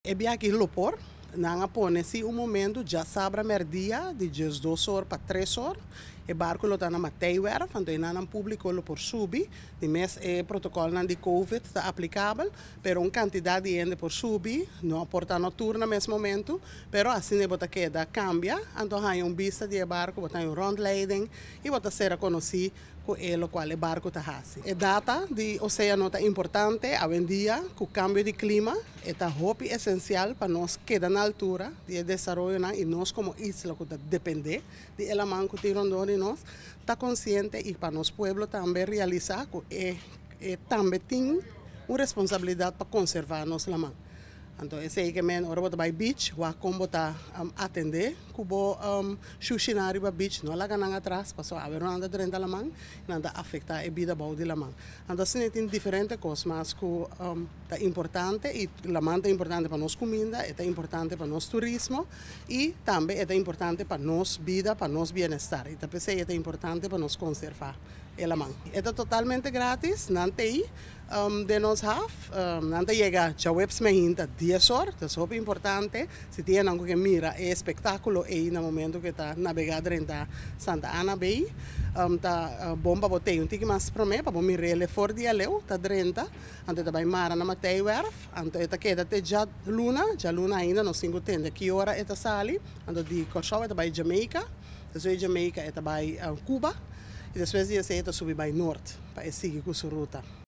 E biaha aki lo por, nan a pone si un momento djasabra merdia di 12 or pa 3 or. E barco lo ta na Mattheiwerf, anto nan publico lo por subi, di mes e protocol di COVID ta aplicabel, pero un cantidad di hende por subi, no por ta no tur na mes momento, pero asina bo ta keda cambia, anto hay un bista di barco, bo ta un rondleiding y bo ta ser conoci cu e locual e barco ta hasi. E data di oceano ta importante awendia, cu cambio di clima, ta hopi esencial pa nos keda na altura di desaroyo y nos como isla cu ta depende di laman cu tin rond di nos, ta consciente y pa nos pueblo tambe realisa cu e tambe tin un responsabilidad pa conserva nos laman. Anto, esey kiermen, ora bo bay beach, wak con bo ta atende, cu bo sushi na riba beach, no laga nan atras, paso awe nan ta drenta laman, nan ta afecta e bida bou di laman. Anto, asina tin diferente cos, mas cu ta importante y laman ta importante pa nos cuminda, ta importante pa nos turismo y tambe ta importante pa nos bida, pa nos bienestar. Y tambe ta importante pa nos conserva e laman. Ta totalmente gratis, nan t'ey den nos haf, nan ta yega diahuebs mainta 10 or, ta super importante, si tin nan cu mira e espectaculo ey na momento cu ta navega drenta Santa Ana Bay, ta bon pa bo t'ey un tiki mas prome, pa bo mir'e for di aleu, ta drenta, anto ta bay mara na Mattheiwerf, anto ta keda te djaluna, djaluna ainda nos tin cu tende ki ora e ta sali, anto di Corsou ta bay Jamaica, despues di Jamaica ta bay Cuba, y despues di esey ta subi bay Noord, pa sigui cu su ruta.